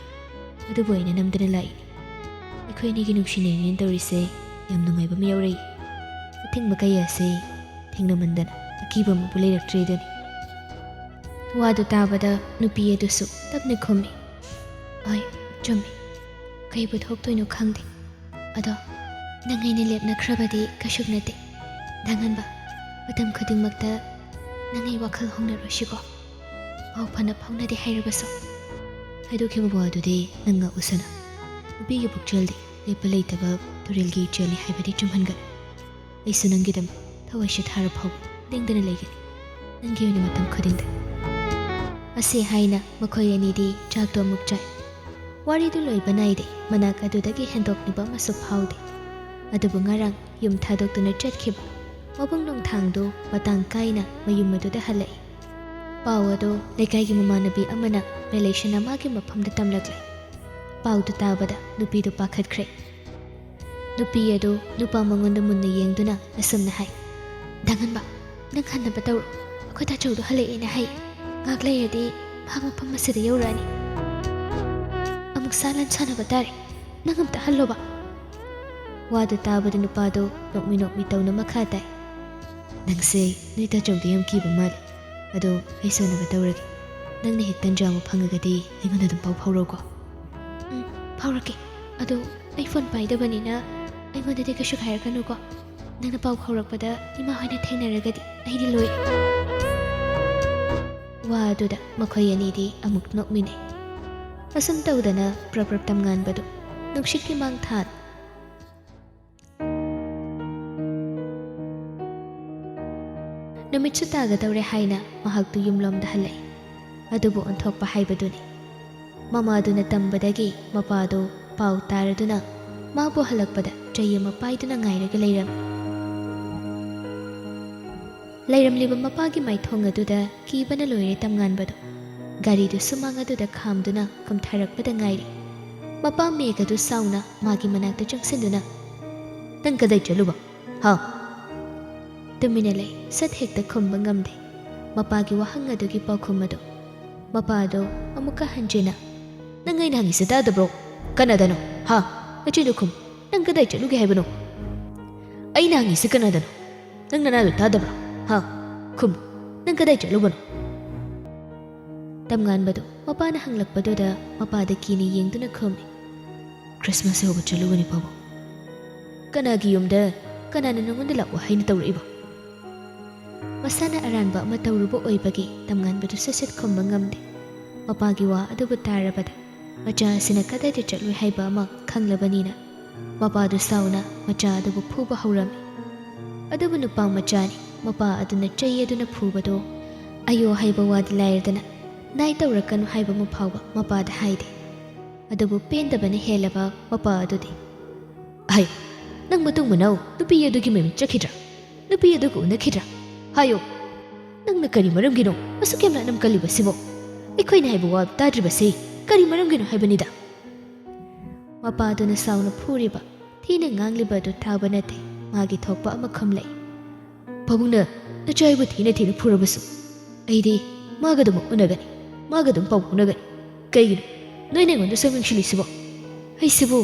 ꯑꯗꯨꯕꯨ ꯑꯩꯅ ꯅꯝꯗꯅ ꯂꯥꯛꯏ꯫ ꯑꯩꯈꯣꯏ ꯑꯅꯤꯒꯤ ꯅꯨꯡꯁꯤꯅꯔꯤꯅꯦꯅ ꯇꯧꯔꯤꯁꯦ ꯌꯥꯝ ꯅꯨꯡꯉꯥꯏꯕ ꯑꯃ ꯌꯥꯎꯔꯛꯏ꯫ ꯑꯊꯤꯡꯕ ꯀꯌꯥꯁꯦ ꯊꯦꯡꯅꯃꯟꯗꯅ ꯑꯀꯤꯕ ꯑꯃꯕꯨ ꯂꯩꯔꯛꯇ꯭ꯔꯦꯗꯨꯅꯤ꯫" ꯋꯥꯗꯨ ꯇꯥꯕꯗ ꯅꯨꯄꯤ ꯑꯗꯨꯁꯨ ꯇꯞꯅ ꯈꯨꯝꯃꯤ, "ꯍꯣꯏ, ꯆꯨꯝꯃꯤ꯫ ꯀꯩꯕꯨ ꯊꯣꯛꯇꯣꯏꯅꯣ ꯈꯪꯗꯦ꯫ ꯑꯗꯣ ꯅꯪ ꯑꯩꯅ ꯂꯦꯞꯅꯈ꯭ꯔꯕꯗꯤ ꯀꯩꯁꯨ ꯅꯠꯇꯦ꯫ ꯗꯥꯉꯟꯕ, ꯃꯇꯝ ꯈꯨꯗꯤꯡꯃꯛꯇ ꯅꯪ ꯑꯩ ꯋꯥꯈꯜ ꯍꯣꯡꯅꯔꯣꯏꯁꯤꯀꯣ꯫ ꯄꯥꯎ ꯐꯅ ꯐꯥꯎꯅꯗꯦ ꯍꯥꯏꯔꯕꯁꯨ꯫" ꯍꯥꯏꯗꯣꯛꯈꯤꯕ ꯋꯥꯗꯨꯗꯤ ꯅꯪ ꯉꯛꯎꯁꯅꯨ꯫ ꯅꯨꯄꯤꯒꯤ ꯄꯨꯛꯆꯦꯜꯗꯤ ꯂꯦꯞꯄ ꯂꯩꯇꯕ ꯇꯨꯔꯦꯜꯒꯤ ꯏꯆꯦꯜꯅꯤ ꯍꯥꯏꯕꯗꯤ ꯆꯨꯝꯍꯟꯒꯅꯨ꯫ ꯑꯩꯁꯨ ꯅꯪꯒꯤꯗꯃꯛ ꯊꯋꯥꯏꯁꯦ ꯊꯥꯔ ꯐꯥꯎꯕ ꯂꯦꯡꯗꯅ ꯂꯩꯒꯅꯤ꯫ ꯅꯪꯒꯤ ꯑꯣꯏꯅ ꯃꯇꯝ ꯈꯨꯗꯤꯡꯗ꯫ ꯑꯁꯤ ꯍꯥꯏꯅ ꯃꯈꯣꯏ ꯑꯅꯤꯗꯤ ꯆꯥꯛꯇꯣ ꯑꯃꯨꯛ ꯆꯥꯏ꯫ ꯋꯥꯔꯤꯗꯨ ꯂꯣꯏꯕ ꯅꯥꯏꯗꯦ, ꯃꯅꯥꯛ ꯑꯗꯨꯗꯒꯤ ꯍꯦꯟꯗꯣꯛꯂꯤꯕ ꯑꯃꯁꯨ ꯐꯥꯎꯗꯦ꯫ ꯑꯗꯨꯕꯨ ꯉꯔꯥꯡ ꯌꯨꯝ ꯊꯥꯗꯣꯛꯇꯨꯅ ꯆꯠꯈꯤꯕ ꯃꯕꯨꯡ ꯅꯣꯡꯊꯥꯡꯗꯨ ꯃꯇꯥꯡ ꯀꯥꯏꯅ ꯃꯌꯨꯝ ꯑꯗꯨꯗ ꯍꯜꯂꯛꯏ꯫ ꯄꯥꯎ ꯑꯗꯨ ꯂꯩꯀꯥꯏꯒꯤ ꯃꯃꯥꯟꯅꯕꯤ ꯑꯃꯅ ꯃꯦꯂꯩꯁꯅ ꯃꯥꯒꯤ ꯃꯐꯝꯗ ꯇꯝꯂꯛꯂꯦ꯫ ꯄꯥꯎꯗꯨ ꯇꯥꯕꯗ ꯅꯨꯄꯤꯗꯨ ꯄꯥꯈꯠꯈ꯭ꯔꯦ꯫ ꯅꯨꯄꯤ ꯑꯗꯨ ꯅꯨꯄꯥ ꯃꯉꯣꯟꯗ ꯃꯨꯟꯅ ꯌꯦꯡꯗꯨꯅ ꯑꯁꯨꯝꯅ ꯍꯥꯏ, "ꯗꯥꯉꯟꯕ, ꯅꯪ ꯍꯟꯅꯕ ꯇꯧꯔꯣ꯫ ꯑꯩꯈꯣꯏ ꯇꯥꯆꯧꯗꯣ ꯍꯜꯂꯛꯑꯦꯅ ꯍꯥꯏ꯫ ꯉꯥꯏꯍꯥꯛ ꯂꯩꯔꯗꯤ ꯃꯍꯥꯛ ꯃꯐꯝ ꯑꯁꯤꯗ ꯌꯧꯔꯛꯑꯅꯤ꯫ ꯑꯃꯨꯛ ꯁꯥ ꯂꯥꯟ ꯁꯥꯟꯅꯕ ꯇꯥꯔꯦ꯫ ꯅꯪ ꯑꯝꯇ ꯍꯜꯂꯣꯕ꯫" ꯋꯥꯗꯨ ꯇꯥꯕꯗ ꯅꯨꯄꯥꯗꯨ ꯅꯣꯛꯃꯤ ꯅꯣꯛꯃꯤ ꯇꯧꯅ ꯃꯈꯥ ꯇꯥꯏ, "ꯅꯪꯁꯦ ꯅꯣꯏ ꯇꯥꯆꯧꯗ ꯌꯥꯝ ꯀꯤꯕ ꯃꯥꯜꯂꯦ꯫ ꯑꯗꯣ ꯑꯩ ꯁꯥꯟꯅꯕ ꯇꯧꯔꯒꯦ꯫ ꯅꯪꯅ ꯍꯦꯛ ꯇꯟꯖꯥ ꯑꯃ ꯐꯪꯉꯒꯗꯤ ꯑꯩꯉꯣꯟꯗ ꯑꯗꯨꯝ ꯄꯥꯎ ꯐꯥꯎꯔꯛꯎꯀꯣ꯫" "ꯎꯝ, ꯐꯥꯎꯔꯛꯀꯦ꯫ ꯑꯗꯣ ꯑꯩ ꯐꯣꯟ ꯄꯥꯏꯗꯕꯅꯤꯅ ꯑꯩꯉꯣꯟꯗꯗꯤ ꯀꯩꯁꯨ ꯍꯥꯏꯔꯛꯀꯅꯨꯀꯣ꯫ ꯅꯪꯅ ꯄꯥꯎ ꯐꯥꯎꯔꯛꯄꯗ ꯏꯃꯥ ꯍꯣꯏꯅ ꯊꯦꯡꯅꯔꯒꯗꯤ ꯑꯩꯗꯤ ꯂꯣꯏꯔꯦ꯫" ꯋꯥ ꯑꯗꯨꯗ ꯃꯈꯣꯏ ꯑꯅꯤꯗꯤ ꯑꯃꯨꯛ ꯅꯣꯛꯃꯤꯟꯅꯩ꯫ ꯑꯁꯨꯝ ꯇꯧꯗꯅ ꯄ꯭ꯔꯞ ꯄ꯭ꯔꯞ ꯇꯝꯉꯥꯟꯕꯗꯨ ꯅꯨꯡꯁꯤꯠꯀꯤ ꯃꯥꯡꯊꯥꯟ꯫ ꯅꯨꯃꯤꯠꯁꯨ ꯇꯥꯒꯗꯧꯔꯦ ꯍꯥꯏꯅ ꯃꯍꯥꯛꯇꯨ ꯌꯨꯝꯂꯣꯝꯗ ꯍꯜꯂꯛꯏ꯫ ꯑꯗꯨꯕꯨ ꯑꯣꯟꯊꯣꯛꯄ ꯍꯥꯏꯕꯗꯨꯅꯤ꯫ ꯃꯃꯥꯗꯨꯅ ꯇꯝꯕꯗꯒꯤ ꯃꯄꯥꯗꯨ ꯄꯥꯎ ꯇꯥꯔꯗꯨꯅ ꯃꯥꯕꯨ ꯍꯜꯂꯛꯄꯗ ꯆꯩ ꯑꯃ ꯄꯥꯏꯗꯨꯅ ꯉꯥꯏꯔꯒ ꯂꯩꯔꯝꯃꯤ꯫ ꯂꯩꯔꯝꯂꯤꯕ ꯃꯄꯥꯒꯤ ꯃꯥꯏꯊꯣꯡ ꯑꯗꯨꯗ ꯀꯤꯕꯅ ꯂꯣꯏꯔꯦ ꯇꯝꯉꯥꯟꯕꯗꯨ꯫ ꯒꯥꯔꯤꯗꯨ ꯁꯨꯃꯥꯡ ꯑꯗꯨꯗ ꯈꯥꯝꯗꯨꯅ ꯀꯨꯝꯊꯔꯛꯄꯗ ꯉꯥꯏꯔꯤ꯫ ꯃꯄꯥ ꯃꯦꯒꯗꯨ ꯁꯥꯎꯅ ꯃꯥꯒꯤ ꯃꯅꯥꯛꯇ ꯆꯪꯁꯤꯟꯗꯨꯅ, "ꯅꯪ ꯀꯗꯥꯏ ꯆꯠꯂꯨꯕ? ꯍꯥ?" ꯇꯨꯃꯤꯟꯅ ꯂꯩ꯫ ꯁꯠ ꯍꯦꯛꯇ ꯈꯨꯝꯕ ꯉꯝꯗꯦ ꯃꯄꯥꯒꯤ ꯋꯥꯍꯪ ꯑꯗꯨꯒꯤ ꯄꯥꯎꯈꯨꯝ ꯑꯗꯨ꯫ ꯃꯄꯥꯗꯣ ꯑꯃꯨꯛꯀ ꯍꯟꯖꯤꯟꯅ, "ꯅꯪ ꯑꯩꯅ ꯍꯪꯉꯤꯁꯦ ꯇꯥꯗꯕ꯭ꯔꯣ? ꯀꯅꯥꯗꯅꯣ? ꯍꯥ? ꯅꯆꯤꯟꯗꯣ ꯈꯨꯝ꯫ ꯅꯪ ꯀꯗꯥꯏ ꯆꯠꯂꯨꯒꯦ ꯍꯥꯏꯕꯅꯣ? ꯑꯩꯅ ꯍꯪꯉꯤꯁꯦ ꯀꯅꯥꯗꯅꯣ? ꯅꯪ ꯅꯅꯥꯗꯣ ꯇꯥꯗꯕ꯭ꯔꯥ? ꯍꯥ? ꯈꯨꯝ꯫ ꯅꯪ ꯀꯗꯥꯏ ꯆꯠꯂꯨꯕꯅꯣ?" ꯇꯝꯉꯥꯟꯕꯗꯨ ꯃꯄꯥꯅ ꯍꯪꯂꯛꯄꯗꯨꯗ ꯃꯄꯥꯗ ꯀꯤꯅ ꯌꯦꯡꯗꯨꯅ ꯈꯨꯝꯃꯤ, "ꯈ꯭ꯔꯤꯁꯃꯥꯁ ꯌꯧꯕ ꯆꯠꯂꯨꯕꯅꯤ, ꯄꯥꯕꯨꯡ꯫" "ꯀꯅꯥꯒꯤ ꯌꯨꯝꯗ? ꯀꯅꯥꯅ ꯅꯉꯣꯟꯗ ꯂꯥꯛꯑꯣ ꯍꯥꯏꯅ ꯇꯧꯔꯛꯏꯕ?" ꯃꯁꯥꯅ ꯑꯔꯥꯟꯕ ꯑꯃ ꯇꯧꯔꯨꯕ ꯑꯣꯏꯕꯒꯤ ꯇꯝꯉꯥꯟꯕꯗꯨ ꯁꯠ ꯁꯠ ꯈꯨꯝꯕ ꯉꯝꯗꯦ꯫ ꯃꯄꯥꯒꯤ ꯋꯥ ꯑꯗꯨꯕꯨ ꯇꯥꯔꯕꯗ ꯃꯆꯥ ꯑꯁꯤꯅ ꯀꯗꯥꯏꯗ ꯆꯠꯂꯨꯏ ꯍꯥꯏꯕ ꯑꯃ ꯈꯪꯂꯕꯅꯤꯅ ꯃꯄꯥꯗꯨ ꯁꯥꯎꯅ ꯃꯆꯥ ꯑꯗꯨꯕꯨ ꯐꯨꯕ ꯍꯧꯔꯝꯃꯤ꯫ ꯑꯗꯨꯕꯨ ꯅꯨꯄꯥ ꯃꯆꯥꯅꯤ꯫ ꯃꯄꯥ ꯑꯗꯨꯅ ꯆꯩ ꯑꯗꯨꯅ ꯐꯨꯕꯗꯨ ꯑꯌꯣ ꯍꯥꯏꯕ ꯋꯥꯗꯤ ꯂꯥꯏꯔꯗꯅ ꯅꯥꯏ ꯇꯧꯔꯛꯀꯅꯨ ꯍꯥꯏꯕ ꯑꯃ ꯐꯥꯎꯕ ꯃꯄꯥꯗ ꯍꯥꯏꯗꯦ꯫ ꯑꯗꯨꯕꯨ ꯄꯦꯟꯗꯕꯅ ꯍꯦꯜꯂꯕ ꯃꯄꯥ ꯑꯗꯨꯗꯤ, "ꯑꯍꯩ, ꯅꯪ ꯃꯇꯨꯡ ꯃꯅꯥꯎ ꯅꯨꯄꯤ ꯑꯗꯨꯒꯤ ꯃꯃꯤꯡ ꯆꯠꯈꯤꯗ꯭ꯔꯥ? ꯅꯨꯄꯤ ꯑꯗꯨꯒ ꯎꯅꯈꯤꯗ꯭ꯔꯥ? ꯍꯥꯏꯌꯣ, ꯅꯪꯅ ꯀꯔꯤ ꯃꯔꯝꯒꯤꯅꯣ ꯑꯁꯨꯛ ꯌꯥꯝꯅ ꯑꯅꯝ ꯀꯜꯂꯤꯕꯁꯤꯕꯣ? ꯑꯩꯈꯣꯏꯅ ꯍꯥꯏꯕ ꯋꯥ ꯇꯥꯗ꯭ꯔꯤꯕꯁꯤ ꯀꯔꯤ ꯃꯔꯝꯒꯤꯅꯣ ꯍꯥꯏꯕꯅꯤꯗ?" ꯃꯄꯥꯗꯨꯅ ꯁꯥꯎꯅ ꯐꯨꯔꯤꯕ, ꯊꯤꯅ ꯉꯥꯡꯂꯤꯕ ꯑꯗꯨ ꯊꯥꯕ ꯅꯠꯇꯦ, ꯃꯥꯒꯤ ꯊꯣꯛꯄ ꯑꯃ ꯈꯨꯝꯂꯛꯏ꯫ "ꯄꯥꯕꯨꯡꯅ ꯅꯆꯥ ꯑꯩꯕꯨ ꯊꯤꯅ ꯊꯤꯅ ꯐꯨꯔꯕꯁꯨ, ꯑꯩꯗꯤ ꯃꯥꯒ ꯑꯗꯨꯃꯛ ꯎꯅꯒꯅꯤ, ꯃꯥꯒ ꯑꯗꯨꯝ ꯄꯥꯎ ꯐꯥꯎꯅꯒꯅꯤ꯫ ꯀꯩꯒꯤꯅꯣ ꯅꯣꯏꯅ ꯑꯩꯉꯣꯟꯗ ꯁꯨꯝ ꯌꯦꯡꯁꯤꯜꯂꯤꯁꯤꯕꯣ? ꯑꯩꯁꯤꯕꯨ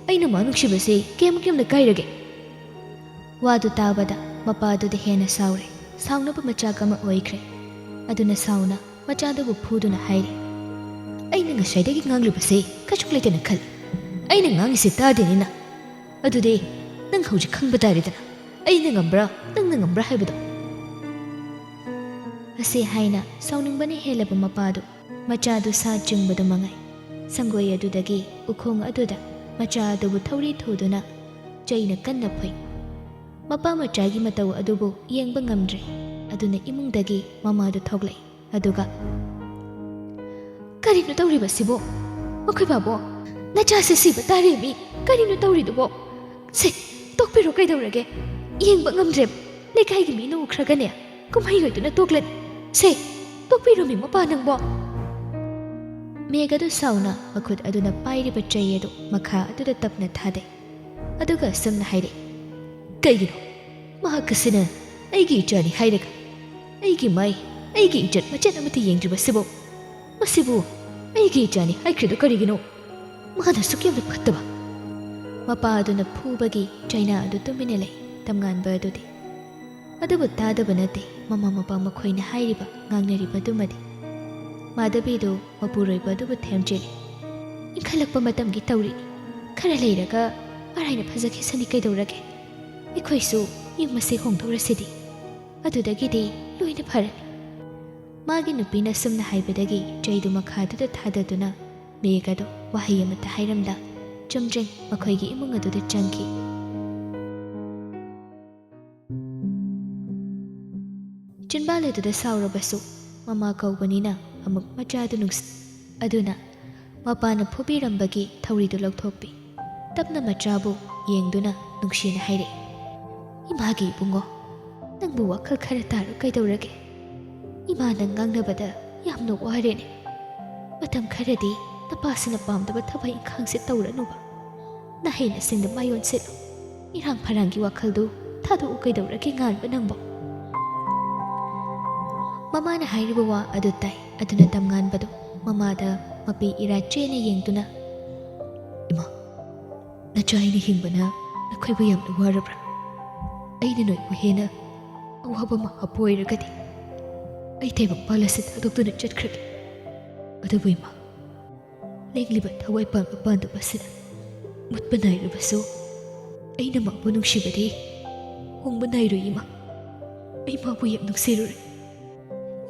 ꯑꯩꯅ ꯃꯥ ꯅꯨꯡꯁꯤꯕꯁꯤ ꯀꯌꯥꯃꯨꯛ ꯌꯥꯝꯅ ꯀꯥꯏꯔꯒꯦ?" ꯋꯥꯗꯨ ꯇꯥꯕꯗ ꯃꯄꯥꯗꯨꯗꯤ ꯍꯦꯟꯅ ꯁꯥꯎꯔꯦ꯫ ꯁꯥꯎꯅꯕ ꯃꯆꯥꯛ ꯑꯃ ꯑꯣꯏꯈ꯭ꯔꯦ꯫ ꯑꯗꯨꯅ ꯁꯥꯎꯅ ꯃꯆꯥꯗꯨꯕꯨ ꯐꯨꯗꯨꯅ ꯍꯥꯏꯔꯤ, "ꯑꯩꯅ ꯉꯁꯥꯏꯗꯒꯤ ꯉꯥꯡꯂꯤꯕꯁꯤ ꯀꯩꯁꯨ ꯂꯩꯇꯦꯅ ꯈꯜꯂꯤ꯫ ꯑꯩꯅ ꯉꯥꯡꯉꯤꯁꯤ ꯇꯥꯗꯦꯅꯤꯅ꯫ ꯑꯗꯨꯗꯤ ꯅꯪ ꯍꯧꯖꯤꯛ ꯈꯪꯕ ꯇꯥꯔꯦꯗꯅ, ꯑꯩꯅ ꯉꯝꯕ꯭ꯔꯥ, ꯅꯪꯅ ꯉꯝꯕ꯭ꯔꯥ ꯍꯥꯏꯕꯗꯣ?" ꯑꯁꯤ ꯍꯥꯏꯅ ꯁꯥꯎꯅꯤꯡꯕꯅ ꯍꯦꯜꯂꯕ ꯃꯄꯥꯗꯨ ꯃꯆꯥꯗꯨ ꯁꯥ ꯆꯤꯡꯕꯗꯨ ꯃꯉꯥꯏ꯫ ꯁꯪꯒꯣꯏ ꯑꯗꯨꯗꯒꯤ ꯎꯈꯣꯡ ꯑꯗꯨꯗ ꯃꯆꯥ ꯑꯗꯨꯕꯨ ꯊꯧꯔꯤ ꯊꯨꯗꯨꯅ ꯆꯩꯅ ꯀꯟꯅ ꯐꯨꯏ꯫ ꯃꯄꯥ ꯃꯆꯥꯒꯤ ꯃꯇꯧ ꯑꯗꯨꯕꯨ ꯌꯦꯡꯕ ꯉꯝꯗ꯭ꯔꯦ꯫ ꯑꯗꯨꯅ ꯏꯃꯨꯡꯗꯒꯤ ꯃꯃꯥꯗꯨ ꯊꯣꯛꯂꯛꯏ꯫ ꯑꯗꯨꯒ, "ꯀꯔꯤꯅꯣ ꯇꯧꯔꯤꯕꯁꯤꯕꯣ? ꯃꯈꯣꯏ ꯕꯥꯕꯣ, ꯅꯆꯥꯁꯦ ꯁꯤꯕ ꯇꯥꯔꯦꯃꯤ꯫ ꯀꯔꯤꯅꯣ ꯇꯧꯔꯤꯗꯨꯕꯣ? ꯁꯦ, ꯇꯣꯛꯄꯤꯔꯣ ꯀꯩꯗꯧꯔꯒꯦ? ꯌꯦꯡꯕ ꯉꯝꯗ꯭ꯔꯦ꯫ ꯂꯩꯀꯥꯏꯒꯤ ꯃꯤꯅ ꯎꯈ꯭ꯔꯒꯅꯦ, ꯀꯨꯝꯍꯩ ꯑꯣꯏꯗꯨꯅ ꯇꯣꯛꯂꯅꯤ꯫ ꯁꯦ, ꯇꯣꯛꯄꯤꯔꯣꯃꯤ ꯃꯄꯥ ꯅꯪꯕꯣ!" ꯃꯦꯒꯗꯨ ꯁꯥꯎꯅ ꯃꯈꯨꯠ ꯑꯗꯨꯅ ꯄꯥꯏꯔꯤꯕ ꯆꯩ ꯑꯗꯨ ꯃꯈꯥ ꯑꯗꯨꯗ ꯇꯞꯅ ꯊꯥꯗꯩ꯫ ꯑꯗꯨꯒ ꯑꯁꯨꯝꯅ ꯍꯥꯏꯔꯛꯏ, "ꯀꯩꯒꯤꯅꯣ? ꯃꯍꯥꯛ ꯑꯁꯤꯅ ꯑꯩꯒꯤ ꯏꯆꯥꯅꯤ ꯍꯥꯏꯔꯒ ꯑꯩꯒꯤ ꯃꯥꯏ, ꯑꯩꯒꯤ ꯏꯖꯠ ꯃꯆꯦꯠ ꯑꯃꯠꯇ ꯌꯦꯡꯗ꯭ꯔꯤꯕꯁꯤꯕꯨ? ꯃꯁꯤꯕꯨ ꯑꯩꯒꯤ ꯏꯆꯥꯅꯤ ꯍꯥꯏꯈ꯭ꯔꯤꯗꯨ ꯀꯔꯤꯒꯤꯅꯣ? ꯃꯥꯅ ꯑꯁꯨꯛ ꯌꯥꯝꯅ ꯐꯠꯇꯕ!" ꯃꯄꯥ ꯑꯗꯨꯅ ꯐꯨꯕꯒꯤ ꯆꯩꯅꯥ ꯑꯗꯨ ꯇꯨꯃꯤꯟꯅ ꯂꯩ꯫ ꯇꯝꯉꯥꯟꯕ ꯑꯗꯨꯗꯤ ꯑꯗꯨꯕꯨ ꯇꯥꯗꯕ ꯅꯠꯇꯦ, ꯃꯃꯥ ꯃꯄꯥ ꯃꯈꯣꯏꯅ ꯍꯥꯏꯔꯤꯕ, ꯉꯥꯡꯅꯔꯤꯕꯗꯨꯃꯗꯤ꯫ ꯃꯥꯙꯕꯤꯗꯨ ꯃꯄꯨꯔꯣꯏꯕ ꯑꯗꯨꯕꯨ ꯊꯦꯝꯖꯤꯜꯂꯤ꯫ "ꯏꯟꯈꯠꯂꯛꯄ ꯃꯇꯝꯒꯤ ꯇꯧꯔꯤꯅꯤ꯫ ꯈꯔ ꯂꯩꯔꯒ ꯃꯔꯥꯏꯅ ꯐꯖꯈꯤꯁꯅꯤ ꯀꯩꯗꯧꯔꯒꯦ? ꯑꯩꯈꯣꯏꯁꯨ ꯌꯨꯝ ꯑꯁꯤ ꯍꯣꯡꯗꯣꯛꯔꯁꯤꯗꯤ꯫ ꯑꯗꯨꯗꯒꯤꯗꯤ ꯂꯣꯏꯅ ꯐꯔꯅꯤ꯫" ꯃꯥꯒꯤ ꯅꯨꯄꯤꯅ ꯁꯨꯝꯅ ꯍꯥꯏꯕꯗꯒꯤ ꯆꯩꯗꯨ ꯃꯈꯥꯗꯨꯗ ꯊꯥꯗꯗꯨꯅ ꯃꯦꯒꯗꯨ ꯋꯥꯍꯩ ꯑꯃꯠꯇ ꯍꯥꯏꯔꯝꯗ ꯆꯨꯝꯗ꯭ꯔꯤꯡ ꯃꯈꯣꯏꯒꯤ ꯏꯃꯨꯡ ꯑꯗꯨꯗ ꯆꯪꯈꯤ꯫ ꯆꯤꯟꯕꯥꯜ ꯑꯗꯨꯗ ꯁꯥꯎꯔꯕꯁꯨ ꯃꯃꯥ ꯀꯧꯕꯅꯤꯅ ꯑꯃꯨꯛ ꯃꯆꯥꯗꯨ ꯅꯨꯡꯁꯤ ꯑꯗꯨꯅ ꯃꯄꯥꯅ ꯐꯨꯕꯤꯔꯝꯕꯒꯤ ꯊꯧꯔꯤꯗꯨ ꯂꯧꯊꯣꯛꯄꯤ꯫ ꯇꯞꯅ ꯃꯆꯥꯕꯨ ꯌꯦꯡꯗꯨꯅ ꯅꯨꯡꯁꯤꯅ ꯍꯥꯏꯔꯛꯏ, "ꯏꯃꯥꯒꯤ ꯏꯕꯨꯡꯉꯣ, ꯅꯪꯕꯨ ꯋꯥꯈꯜ ꯈꯔ ꯇꯥꯔꯣ ꯀꯩꯗꯧꯔꯒꯦ? ꯏꯃꯥꯅ ꯉꯥꯡꯅꯕꯗ ꯌꯥꯝꯅ ꯋꯥꯔꯦꯅꯦ꯫ ꯃꯇꯝ ꯈꯔꯗꯤ ꯅꯄꯥꯁꯤꯅ ꯄꯥꯝꯗꯕ ꯊꯕꯛ ꯏꯪꯈꯥꯡꯁꯦ ꯇꯧꯔꯅꯨꯕ꯫ ꯅꯍꯩ ꯅꯁꯤꯡꯗ ꯃꯥꯏ ꯑꯣꯟꯁꯤꯜꯂꯨ꯫ ꯏꯔꯥꯡ ꯐꯔꯥꯡꯒꯤ ꯋꯥꯈꯜꯗꯨ ꯊꯥꯗꯣꯛꯎ ꯀꯩꯗꯧꯔꯒꯦ ꯉꯥꯟꯕ ꯅꯪꯕꯣ?" ꯃꯃꯥꯅ ꯍꯥꯏꯔꯤꯕ ꯋꯥ ꯑꯗꯨ ꯇꯥꯏ꯫ ꯑꯗꯨꯅ ꯇꯝꯉꯥꯟꯕꯗꯨ ꯃꯃꯥꯗ ꯃꯄꯤ ꯏꯔꯥ ꯆꯦꯅ ꯌꯦꯡꯗꯨꯅ, "ꯏꯃꯥ, ꯅꯆꯥ ꯑꯩꯅ ꯍꯤꯡꯕꯅ ꯅꯈꯣꯏꯕꯨ ꯌꯥꯝꯅ ꯋꯥꯔꯕ꯭ꯔꯥ? ꯑꯩꯅ ꯅꯣꯏꯕꯨ ꯍꯦꯟꯅ ꯑꯋꯥꯕ ꯑꯃ ꯍꯥꯞꯄ ꯑꯣꯏꯔꯒꯗꯤ ꯑꯩ ꯇꯥꯏꯕꯪꯄꯥꯜ ꯑꯁꯤ ꯊꯥꯗꯣꯛꯇꯨꯅ ꯆꯠꯈ꯭ꯔꯒꯦ꯫ ꯑꯗꯨꯕꯨ ꯏꯃꯥ, ꯂꯦꯡꯂꯤꯕ ꯊꯋꯥꯏ ꯄꯥꯟꯕ ꯄꯥꯟꯗꯕ ꯑꯁꯤꯅ ꯃꯨꯠꯄ ꯅꯥꯏꯔꯕꯁꯨ ꯑꯩꯅ ꯃꯥꯕꯨ ꯅꯨꯡꯁꯤꯕꯗꯤ ꯍꯣꯡꯕ ꯅꯥꯏꯔꯣꯏ ꯏꯃꯥ꯫ ꯑꯩ ꯃꯥꯕꯨ ꯌꯥꯝ ꯅꯨꯡꯁꯤꯔꯨꯔꯦ꯫"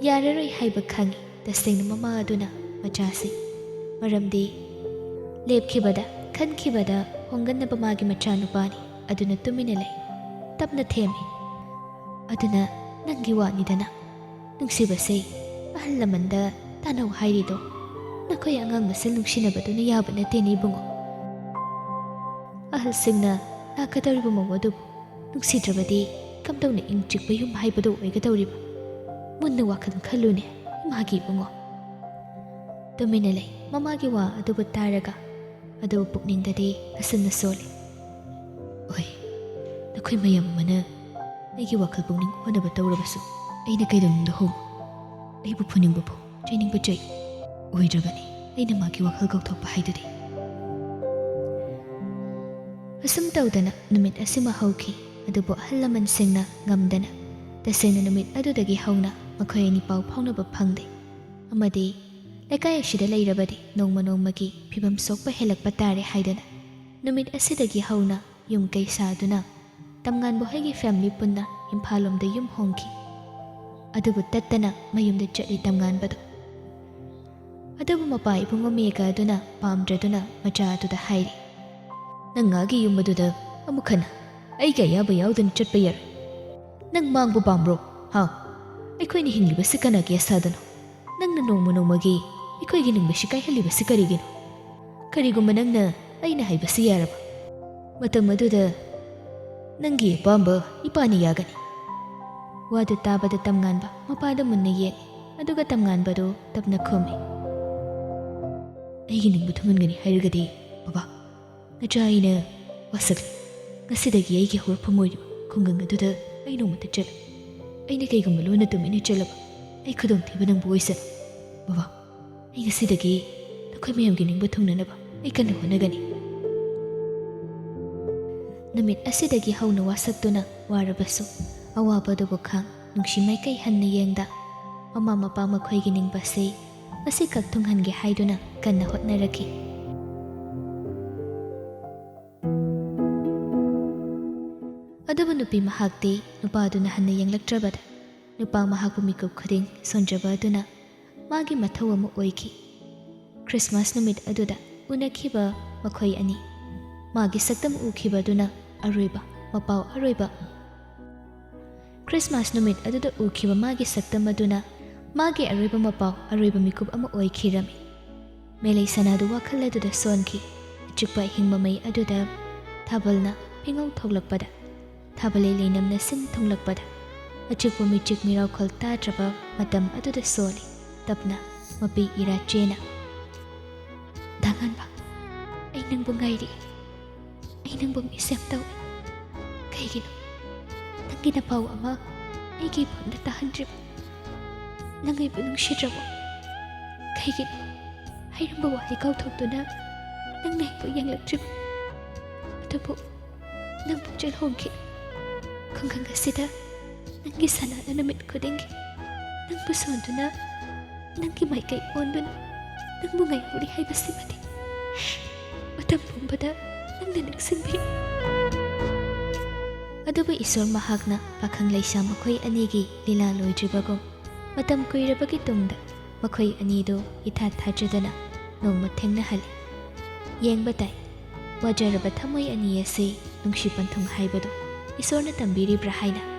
ꯌꯥꯔꯔꯣꯏ ꯍꯥꯏꯕ ꯈꯪꯏ꯫ ꯇꯁꯦꯡꯅ ꯃꯃꯥ ꯑꯗꯨꯅ ꯃꯆꯥꯁꯤ, ꯃꯔꯝꯗꯤ ꯂꯦꯞꯈꯤꯕꯗ, ꯈꯟꯈꯤꯕꯗ ꯍꯣꯡꯒꯟꯅꯕ ꯃꯥꯒꯤ ꯃꯆꯥꯅꯨꯄꯥꯅꯤ꯫ ꯑꯗꯨꯅ ꯇꯨꯃꯤꯟꯅ ꯂꯩ꯫ ꯇꯞꯅ ꯊꯦꯝꯃꯤ꯫ "ꯑꯗꯨꯅ ꯅꯪꯒꯤ ꯋꯥꯅꯤꯗꯅ꯫ ꯅꯨꯡꯁꯤꯕꯁꯦ ꯑꯍꯜ ꯂꯃꯟꯗ ꯇꯥꯟꯅꯧ ꯍꯥꯏꯔꯤꯗꯣ꯫ ꯅꯈꯣꯏ ꯑꯉꯥꯡ ꯃꯁꯦꯜ ꯅꯨꯡꯁꯤꯅꯕꯗꯨꯅ ꯌꯥꯕ ꯅꯠꯇꯦꯅꯦ ꯏꯕꯨꯡꯉꯣ꯫ ꯑꯍꯜꯁꯤꯡꯅ ꯂꯥꯛꯀꯗꯧꯔꯤꯕ ꯃꯧ ꯑꯗꯨꯕꯨ ꯅꯨꯡꯁꯤꯗ꯭ꯔꯕꯗꯤ ꯀꯝꯗꯧꯅ ꯏꯪ ꯆꯤꯛꯄ ꯌꯨꯝ ꯍꯥꯏꯕꯗꯨ ꯑꯣꯏꯒꯗꯧꯔꯤꯕ? ꯃꯨꯟꯅ ꯋꯥꯈꯜ ꯈꯜꯂꯨꯅꯦ ꯏꯃꯥꯒꯤ ꯏꯕꯨꯡꯉꯣ꯫" ꯇꯨꯃꯤꯟꯅ ꯂꯩ꯫ ꯃꯃꯥꯒꯤ ꯋꯥ ꯑꯗꯨꯕꯨ ꯇꯥꯔꯒ ꯑꯗꯨꯕꯨ ꯄꯨꯛꯅꯤꯡꯗꯗꯤ ꯑꯁꯨꯝꯅ ꯁꯣꯜꯂꯤ꯫ "ꯍꯣꯏ, ꯅꯈꯣꯏ ꯃꯌꯥꯝ ꯑꯃꯅ ꯑꯩꯒꯤ ꯋꯥꯈꯜ ꯄꯨꯛꯅꯤꯡ ꯍꯣꯅꯕ ꯇꯧꯔꯕꯁꯨ ꯑꯩꯅ ꯀꯩꯗꯧꯅꯨꯡꯗ ꯍꯣꯡ꯫ ꯑꯩꯕꯨ ꯐꯨꯅꯤꯡꯕ ꯐꯥꯎ, ꯆꯩꯅꯤꯡꯕ ꯆꯩ꯫ ꯑꯣꯏꯗ꯭ꯔꯕꯅꯤ ꯑꯩꯅ ꯃꯥꯒꯤ ꯋꯥꯈꯜ ꯀꯥꯎꯊꯣꯛꯄ ꯍꯥꯏꯗꯨꯗꯤ꯫" ꯑꯁꯨꯝ ꯇꯧꯗꯅ ꯅꯨꯃꯤꯠ ꯑꯁꯤꯃ ꯍꯧꯈꯤ꯫ ꯑꯗꯨꯕꯨ ꯑꯍꯜ ꯂꯃꯟꯁꯤꯡꯅ ꯉꯝꯗꯅ ꯇꯁꯦꯡꯅ ꯅꯨꯃꯤꯠ ꯑꯗꯨꯗꯒꯤ ꯍꯧꯅ ꯃꯈꯣꯏ ꯑꯅꯤ ꯄꯥꯎ ꯐꯥꯎꯅꯕ ꯐꯪꯗꯦ꯫ ꯑꯃꯗꯤ ꯂꯩꯀꯥꯏ ꯑꯁꯤꯗ ꯂꯩꯔꯕꯗꯤ ꯅꯣꯡꯃ ꯅꯣꯡꯃꯒꯤ ꯐꯤꯕꯝ ꯁꯣꯛꯄ ꯍꯦꯜꯂꯛꯄ ꯇꯥꯔꯦ ꯍꯥꯏꯗꯅ ꯅꯨꯃꯤꯠ ꯑꯁꯤꯗꯒꯤ ꯍꯧꯅ ꯌꯨꯝ ꯀꯩ ꯁꯥꯗꯨꯅ ꯇꯝꯉꯥꯟꯕ ꯍꯣꯏꯒꯤ ꯐꯦꯃꯤꯂꯤ ꯄꯨꯟꯅ ꯏꯝꯐꯥꯜ ꯂꯣꯝꯗ ꯌꯨꯝ ꯍꯣꯡꯈꯤ꯫ ꯑꯗꯨꯕꯨ ꯇꯠꯇꯅ ꯃꯌꯨꯝꯗ ꯆꯠꯂꯤ ꯇꯝꯉꯥꯟꯕꯗꯨ꯫ ꯑꯗꯨꯕꯨ ꯃꯄꯥ ꯏꯕꯨꯡꯉꯣ ꯃꯦꯒ ꯑꯗꯨꯅ ꯄꯥꯝꯗ꯭ꯔꯗꯨꯅ ꯃꯆꯥ ꯑꯗꯨꯗ ꯍꯥꯏꯔꯤ, "ꯅꯪ ꯃꯥꯒꯤ ꯌꯨꯝ ꯑꯗꯨꯗ ꯑꯃꯨꯛ ꯍꯟꯅ ꯑꯩꯒꯤ ꯑꯌꯥꯕ ꯌꯥꯎꯗꯅ ꯆꯠꯄ ꯌꯥꯔꯣꯏ꯫ ꯅꯪ ꯃꯥꯡꯕ ꯄꯥꯝꯕ꯭ꯔꯣ? ꯍꯥ? ꯑꯩꯈꯣꯏꯅ ꯍꯤꯡꯂꯤꯕꯁꯤ ꯀꯅꯥꯒꯤ ꯑꯁꯥꯗꯅꯣ? ꯅꯪꯅ ꯅꯣꯡꯃ ꯅꯣꯡꯃꯒꯤ ꯑꯩꯈꯣꯏꯒꯤ ꯅꯤꯡꯕꯁꯤ ꯀꯥꯏꯍꯜꯂꯤꯕꯁꯤ ꯀꯔꯤꯒꯤꯅꯣ? ꯀꯔꯤꯒꯨꯝꯕ ꯅꯪꯅ ꯑꯩꯅ ꯍꯥꯏꯕꯁꯤ ꯌꯥꯔꯕ, ꯃꯇꯝ ꯑꯗꯨꯗ ꯅꯪꯒꯤ ꯑꯄꯥꯝꯕ ꯏꯄꯥꯅ ꯌꯥꯒꯅꯤ꯫ ꯋꯥꯗꯨ ꯇꯥꯕꯗ ꯇꯝꯉꯥꯟꯕ ꯃꯄꯥꯗ ꯃꯨꯟꯅ ꯌꯦꯡꯏ, ꯑꯗꯨꯒ ꯇꯝꯉꯥꯟꯕꯗꯨ ꯇꯞꯅ ꯈꯨꯝꯃꯤ, "ꯑꯩꯒꯤ ꯅꯤꯡꯕ ꯊꯨꯡꯍꯟꯒꯅꯤ ꯍꯥꯏꯔꯒꯗꯤ, ꯕꯕꯥ, ꯅꯆꯥ ꯑꯩꯅ ꯋꯥꯁꯛꯂꯦ꯫ ꯉꯁꯤꯗꯒꯤ ꯑꯩꯒꯤ ꯍꯧꯔꯛꯐꯝ ꯑꯣꯏꯔꯤꯕ ꯈꯨꯡꯒꯪ ꯑꯗꯨꯗ ꯑꯩ ꯅꯣꯡꯃꯇ ꯆꯠꯂꯣꯏ꯫ ꯑꯩꯅ ꯀꯩꯒꯨꯝꯕ ꯂꯣꯟꯅ ꯇꯨꯃꯤꯟꯅ ꯆꯠꯂꯕ, ꯑꯩ ꯈꯨꯗꯣꯡꯊꯤꯕ ꯅꯪꯕꯨ ꯑꯣꯏꯁꯅꯨ꯫ ꯕꯕꯥ, ꯑꯩ ꯉꯁꯤꯗꯒꯤ ꯅꯈꯣꯏ ꯃꯌꯥꯝꯒꯤ ꯅꯤꯡꯕ ꯊꯨꯡꯅꯅꯕ ꯑꯩ ꯀꯟꯅ ꯍꯣꯠꯅꯒꯅꯤ꯫" ꯅꯨꯃꯤꯠ ꯑꯁꯤꯗꯒꯤ ꯍꯧꯅ ꯋꯥꯁꯛꯇꯨꯅ ꯋꯥꯔꯕꯁꯨ, ꯑꯋꯥꯕꯗꯨꯕꯨ ꯈꯥꯡ, ꯅꯨꯡꯁꯤ ꯃꯥꯏꯀꯩ ꯍꯟꯅ ꯌꯦꯡꯗ, ꯃꯃꯥ ꯃꯄꯥ ꯃꯈꯣꯏꯒꯤ ꯅꯤꯡꯕꯁꯤ ꯉꯁꯤꯈꯛ ꯊꯨꯡꯍꯟꯒꯦ ꯍꯥꯏꯗꯨꯅ ꯀꯟꯅ ꯍꯣꯠꯅꯔꯛꯈꯤ꯫ ꯑꯗꯨꯕꯨ ꯅꯨꯄꯤ ꯃꯍꯥꯛꯇꯤ ꯅꯨꯄꯥꯗꯨꯅ ꯍꯟꯅ ꯌꯦꯡꯂꯛꯇ꯭ꯔꯕꯗ, ꯅꯨꯄꯥ ꯃꯍꯥꯛꯄꯨ ꯃꯤꯀꯨꯞ ꯈꯨꯗꯤꯡ ꯁꯣꯟꯖꯕ ꯑꯗꯨꯅ ꯃꯥꯒꯤ ꯃꯊꯧ ꯑꯃ ꯑꯣꯏꯈꯤ꯫ ꯈ꯭ꯔꯤꯁꯃꯥꯁ ꯅꯨꯃꯤꯠ ꯑꯗꯨꯗ ꯎꯅꯈꯤꯕ ꯃꯈꯣꯏ ꯑꯅꯤ, ꯃꯥꯒꯤ ꯁꯛꯇꯝ ꯎꯈꯤꯕꯗꯨꯅ ꯑꯔꯣꯏꯕ, ꯃꯄꯥꯎ ꯑꯔꯣꯏꯕ꯫ ꯈ꯭ꯔꯤꯁꯃꯥꯁ ꯅꯨꯃꯤꯠ ꯑꯗꯨꯗ ꯎꯈꯤꯕ ꯃꯥꯒꯤ ꯁꯛꯇꯝ ꯑꯗꯨꯅ ꯃꯥꯒꯤ ꯑꯔꯣꯏꯕ ꯃꯄꯥꯎ, ꯑꯔꯣꯏꯕ ꯃꯤꯀꯨꯞ ꯑꯃ ꯑꯣꯏꯈꯤꯔꯝꯃꯤ꯫ ꯃꯦꯂꯩ ꯁꯅꯥꯗꯨ ꯋꯥꯈꯜ ꯑꯗꯨꯗ ꯁꯣꯟꯈꯤ꯫ ꯑꯆꯤꯛꯄ ꯑꯍꯤꯡ ꯃꯃꯩ ꯑꯗꯨꯗ ꯊꯥꯕꯜꯅ ꯐꯤꯉꯧ ꯊꯣꯛꯂꯛꯄꯗ, ꯊꯥꯕꯜ ꯂꯩ ꯂꯩꯅꯝꯅ ꯁꯤꯟ ꯊꯨꯡꯂꯛꯄꯗ, ꯑꯆꯤꯛꯄ ꯃꯤꯆꯤꯛ ꯃꯤꯔꯥꯎꯈꯣꯜ ꯇꯥꯗ꯭ꯔꯕ ꯃꯇꯝ ꯑꯗꯨꯗ ꯁꯣꯜꯂꯤ ꯇꯞꯅ ꯃꯄꯤ ꯏꯔꯥ ꯆꯦꯅ, "ꯗꯥ ꯉꯥꯟꯕ, ꯑꯩ ꯅꯪꯕꯨ ꯉꯥꯏꯔꯤ꯫ ꯑꯩ ꯅꯪꯕꯨ ꯃꯤꯁ ꯌꯥꯝ ꯇꯧꯏ꯫ ꯀꯩꯒꯤꯅꯣ ꯅꯪꯒꯤ ꯅꯄꯥꯎ ꯑꯃ ꯑꯩꯒꯤ ꯏꯕꯨꯡꯗ ꯇꯥꯍꯟꯗ꯭ꯔꯤꯕ? ꯅꯪ ꯑꯩꯕꯨ ꯅꯨꯡꯁꯤꯗ꯭ꯔꯕꯣ? ꯀꯩꯒꯤꯅꯣ ꯍꯥꯏꯔꯝꯕ ꯋꯥꯍꯩ ꯀꯥꯎꯊꯣꯛꯇꯨꯅ ꯅꯪꯅ ꯑꯩꯕꯨ ꯌꯦꯡꯂꯛꯇ꯭ꯔꯤꯕ? ꯑꯗꯨꯕꯨ ꯅꯪ ꯄꯨꯛꯆꯦꯜ ꯍꯣꯡꯈꯤ꯫ ꯈꯨꯡꯒꯪ ꯑꯁꯤꯗ ꯅꯪꯒꯤ ꯁꯅꯥꯅ ꯅꯨꯃꯤꯠ ꯈꯨꯗꯤꯡꯒꯤ ꯅꯪꯕꯨ ꯁꯣꯟꯗꯨꯅ ꯅꯪꯒꯤ ꯃꯥꯏꯀꯩ ꯑꯣꯟꯗꯨꯅ ꯅꯪꯕꯨ ꯉꯥꯏꯍꯧꯔꯤ ꯍꯥꯏꯕꯁꯤꯃꯗꯤ ꯃꯇꯝ ꯄꯨꯝꯕꯗ ꯅꯪꯅ ꯅꯤꯡꯁꯤꯡꯕꯤ꯫" ꯑꯗꯨꯕꯨ ꯏꯁꯣꯔ ꯃꯍꯥꯛꯅ ꯄꯥꯈꯪ ꯂꯩꯁꯥ ꯃꯈꯣꯏ ꯑꯅꯤꯒꯤ ꯂꯤꯂꯥ ꯂꯣꯏꯗ꯭ꯔꯤꯕꯒꯨꯝ ꯃꯇꯝ ꯀꯨꯏꯔꯕꯒꯤ ꯇꯨꯡꯗ ꯃꯈꯣꯏ ꯑꯅꯤꯗꯨ ꯏꯊꯥ ꯊꯥꯖꯗꯅ ꯅꯣꯡꯃ ꯊꯦꯡꯅꯍꯜꯂꯤ꯫ ꯌꯦꯡꯕ ꯇꯥꯏ, ꯋꯥꯖꯔꯕ ꯊꯃꯣꯏ ꯑꯅꯤ ꯑꯁꯤ ꯅꯨꯡꯁꯤ ꯄꯟꯊꯨꯡ ꯍꯥꯏꯕꯗꯨ ꯏꯁꯣꯔꯅ ꯇꯝꯕꯤꯔꯤꯕ꯭ꯔꯥ ꯍꯥꯏꯅ꯫